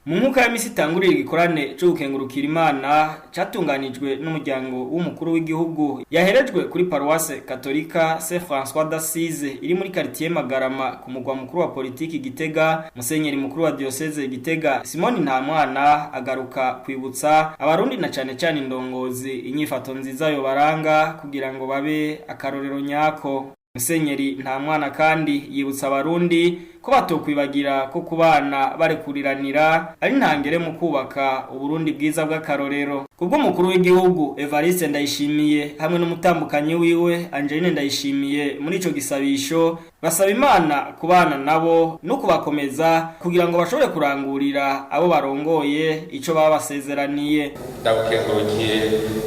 Mu nkuka ya misi itangurira igikorane co gukengurukira Imana catunganijwe n'umuryango w'umukuru w'igihugu yaherejwe kuri paruwase Katolika Saint François d'Assise iri muri quartier Magarama ku mugwa mukuru wa politiki Gitega, Musenyeri mukuru wa diocese Gitega Simoni Ntamwana agaruka kwibutsa abarundi na cane cane indongozi inyifato nziza yobaranga kugira ngo babe akarorero nyako. Musenyeri Ntamwana kandi yibutsa abarundi ko batokwibagira ko kubana barekuriranira ari ntangere mu kubaka Uburundi bwiza bw'akarorero. Kubwo mukuru w'igihugu Evariste Ndayishimiye hamwe n'umutambukanyi wiwe Angeline Ndayishimiye muri ico gisabisho basaba Imana kubana nabo no kubakomeza kugira ngo bashobore kurangurira abo barongoye ico baba basezeraniye. Ndagukengurukiye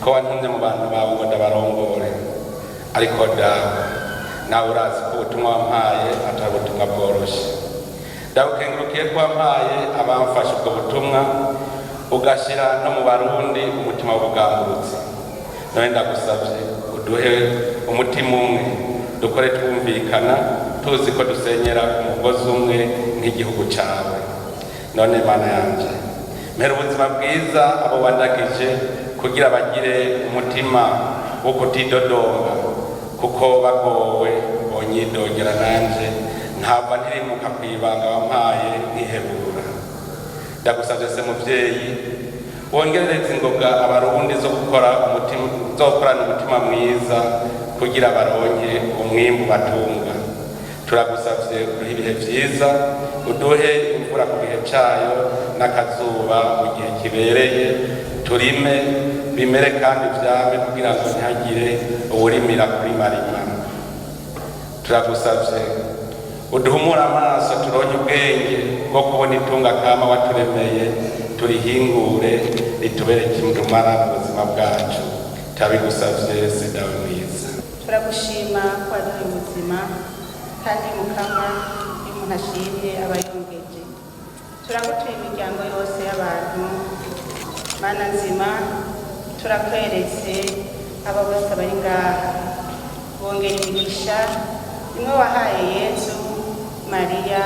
ko wantumye mu bantu bawe ngo ndabarongore, ariko dawe nawe urazi ko ubutumwa wampaye atari ubutumwa bworoshye. Ndagukengurukiye ko wampaye abamfashe ubwo butumwa, ugashyira no mu Barundi umutima w'ubugangurutsi. None ndagusabye uduhe umutima umwe, dukore twumvikana, tuzi ko dusenyera umugozi umwe nk'igihugu cyawe. None Mana yanje, mpera ubuzima bwiza abo wandagije kugira bagire umutima wo kutidodomba, kuko bagowe bonyidogera, nanje nkava ntirimuka ku ibanga wampaye nkihebura. Ndagusabye se muvyeyi, wongerereza ingoga Abarundi zo gukora umutima, zo gukorana umutima mwiza kugira baronke umwimbu batunga. Turagusavye uduhe ibihe vyiza, uduhe imvura ku gihe cayo n'akazuba mu gihe kibereye, turime bimere kandi vyame, kugira ngo ntihagire uwurimira kuri marima. Turagusavye uduhumure amaso, turonke ubwenge bwo kubona itunga kama waturemeye, turihingure ritubere kindumara mu buzima bwacu. Turabigusavye se Dawe mwiza. Turagushima ko waduhaye ubuzima, kandi Mukama, iyo umuntu ashimye aba yongeje. Turagutuye imiryango yose y'abantu. Mana nzima, turakweretse aba bose bari ngaha, bongera imigisha imwe wahaye Yezu, Mariya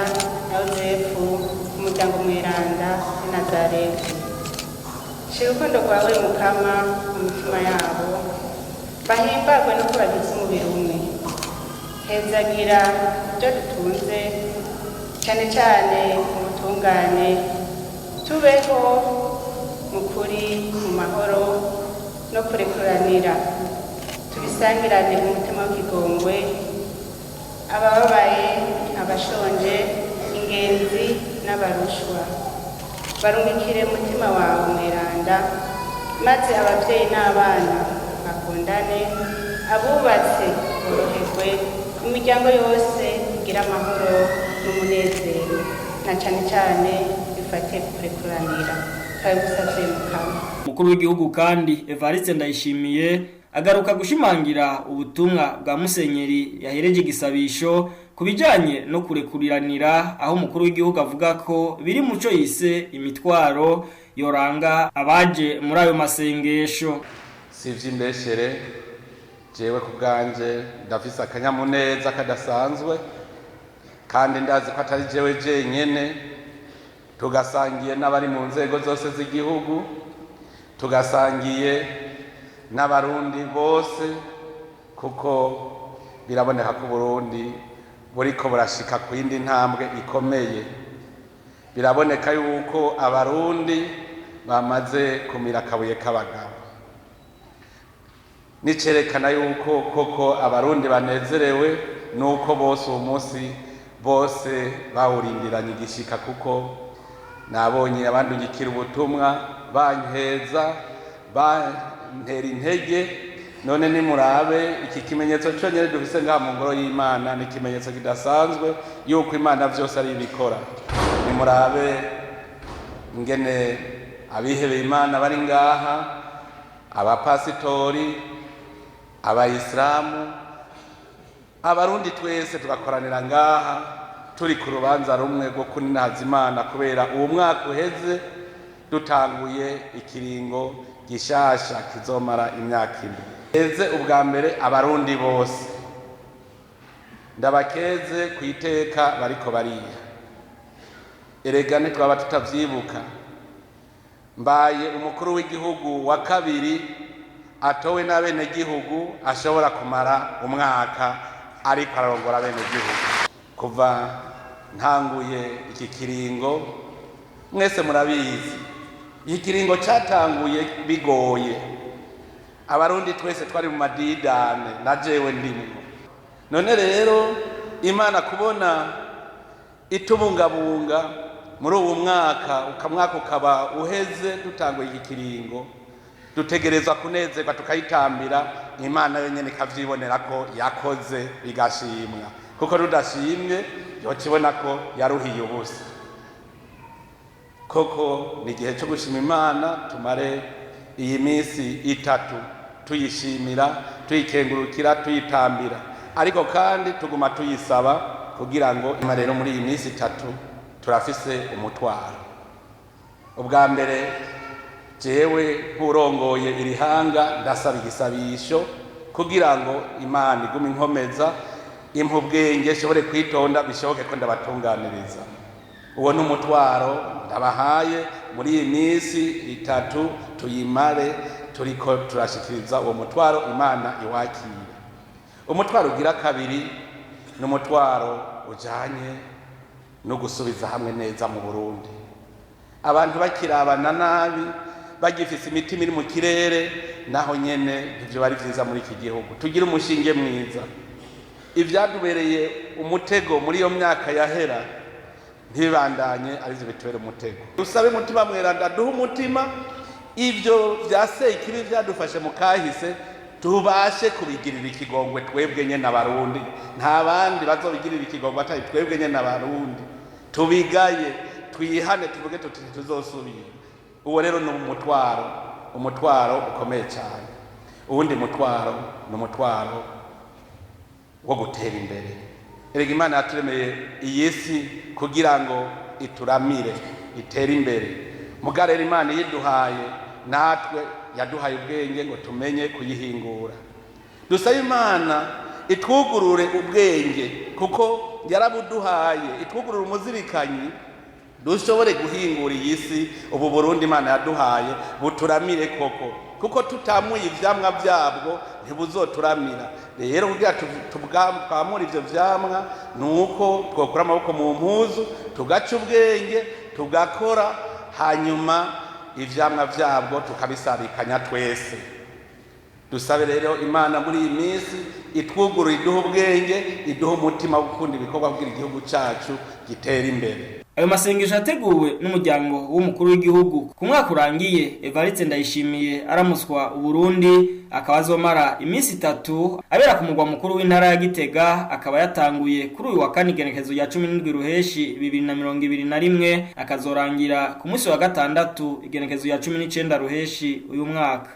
na Yozefu, umuryango mweranda w'i Nazareti. Shira urukundo rwawe, Mukama, mu mitima yabo, bahimbagwe no bagize umubiri umwe. Hezagira ibyo dutunze, cyane cyane mu butungane, tubeho mu kuri, mu mahoro no kurekuranira, tubisangirane umutima w'ikigongwe abababaye, abashonje, ingenzi n'abarushwa. Barungikire umutima wawe mweranda, maze ababyeyi n'abana bakundane, abubatse boroherwe, imiryango yose igira amahoro n'umunezero, na cane cane bifate kurekuranira. Turabigusavye, Mukama. Umukuru w'igihugu kandi Evariste Ndayishimiye agaruka gushimangira ubutumwa bwa musenyeri yahereje igisabisho ku bijanye no kurekuriranira, aho umukuru w'igihugu avuga ko biri muco yise imitwaro yoranga abaje muri ayo masengesho. Si ivy'imbeshere, jewe ku bwanje ndafise akanyamuneza kadasanzwe, kandi ndazi ko atari jewe jenyene, tugasangiye n'abari mu nzego zose z'igihugu, tugasangiye n'Abarundi bose, kuko biraboneka ko Uburundi buriko burashika ku yindi ntambwe ikomeye. Biraboneka yuko Abarundi bamaze kumira akabuye k'abagabo, nicerekana yuko koko Abarundi banezerewe nuko bose uwo munsi bose bawurindiranye igishika, kuko nabonye abandungikira ubutumwa bankeza, bantera intege. None nimurabe iki kimenyetso cyonyine dufise ngaha mu ngoro y'Imana, ni ikimenyetso kidasanzwe yuko Imana vyose ari ibikora. Nimurabe ingene abihebeye Imana bari ngaha, abapasitori, abayisilamu, Abarundi twese tugakoranira ngaha turi ku rubanza rumwe rwo kuninaza Imana kubera uwo mwaka uheze, dutanguye ikiringo gishasha kizomara imyaka 7. Eze ubwa mbere Abarundi bose ndabakeze ku iteka bariko bariya. Erega ntitwaba tutavyibuka. Mbaye umukuru w'igihugu wa kabiri atowe n'abenegihugu ashobora kumara umwaka ariko ararongora abenegihugu. Kuva ntanguye iki kiringo, mwese murabizi, iki kiringo cyatanguye bigoye. Abarundi twese twari mu madidane, na jewe ndimwo. None rero Imana kubona itubungabunga muri uwu mwaka, ukamwaka ukaba uheze dutanguye iki kiringo, dutegerezwa kunezerwa tukayitambira Imana yonyene, ikavyibonera ko yakoze bigashimwa, kuko tudashimye yokibona ko yaruhiye ubusa. Koko ni igihe cyo gushima Imana. Tumare iyi minsi 3 tuyishimira, tuyikengurukira, tuyitambira, ariko kandi tuguma tuyisaba kugira ngo ima. Rero muri iyi minsi 3 turafise umutwaro. Ubwa mbere, jewe nk'urongoye iri hanga ndasaba igisabisho kugira ngo Imana igume inkomeza, impa ubwenge, nshobore kwitonda, bishoboke ko ndabatunganiriza. Uwo ni umutwaro ndabahaye muri iyi minsi 3. Tuyimare turiko turashikiriza uwo mutwaro, Imana iwakire. Umutwaro ugira kabiri ni umutwaro ujanye no gusubiza hamwe neza mu Burundi. Abantu bakirabana nabi, bagifise imitima iri mu kirere, naho nyene ivyo bari vyiza muri iki gihugu. Tugire umushinge mwiza. Ivyadubereye umutego muri iyo myaka yahera ntibibandanye arivyo bitubere umutego. Dusabe Mutima Mweranda duhe umutima, ivyo vya sekibi vyadufashe mu kahise tubashe kubigirira ikigongwe twebwe nyene Abarundi. Nta bandi bazobigirira ikigongwe atari twebwe nyene Abarundi. Tubigaye, twihane, tuvuge tuti ntituzosubira. Uwo rero ni umutwaro, umutwaro ukomeye cyane. Uwundi mutwaro ni umutwaro wo gutera imbere. Erega Imana yaturemeye iyi si kugira ngo ituramire, itere imbere. Muga rero Imana iyiduhaye, natwe yaduhaye ubwenge ngo tumenye kuyihingura. Dusabe Imana itwugurure ubwenge, kuko yarabuduhaye, itwugurure umuzirikanyi, dushobore guhingura iyi si, ubu Burundi Imana yaduhaye, buturamire koko, kuko tutamuye ivyamwa vyabwo ntibuzoturamira. Rero kugira twamure ivyo vyamwa nuko twokura amaboko mu mpuzu, tugaca ubwenge, tugakora, hanyuma ivyamwa vyabwo tukabisabikanya twese. Dusabe rero Imana muri iyi minsi itwugurure, iduhe ubwenge, iduhe umutima wo gukunda ibikorwa kugira igihugu cacu gitere imbere. Ayo masengesho yateguwe n'umuryango w'umukuru w'igihugu ku mwaka urangiye Evariste Ndayishimiye aramuswa Uburundi, akaba azomara iminsi 3 abera ku mugwa mukuru w'intara ya Gitega, akaba yatanguye kuri uyu wa kane igenekerezo rya 17 Ruheshi 2021, akazorangira ku munsi wa gatandatu igenekerezo rya 19 Ruheshi uyu mwaka.